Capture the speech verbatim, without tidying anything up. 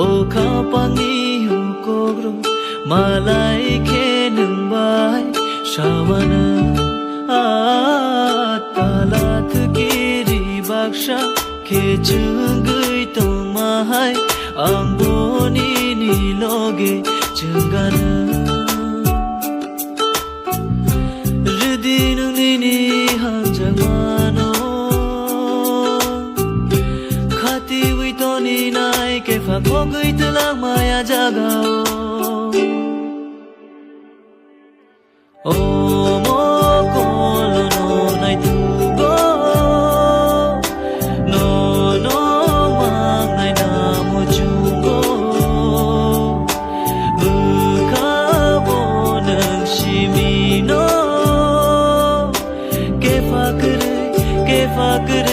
O khapangni hukukrok malai khe nwng bai sawana, a tala thwkiri baksa khe chwngwi tongma hai, ang bo nini loge chwngano. Rwdi nwng nini hamjakmano khatiwi toni nai, kepha khogwi twlangmaya jagao. Omo kolono naithugo, nono mangnai namo chungo. Bwkhabo nwng simino, kepha kwrwi, kepha kwrwi.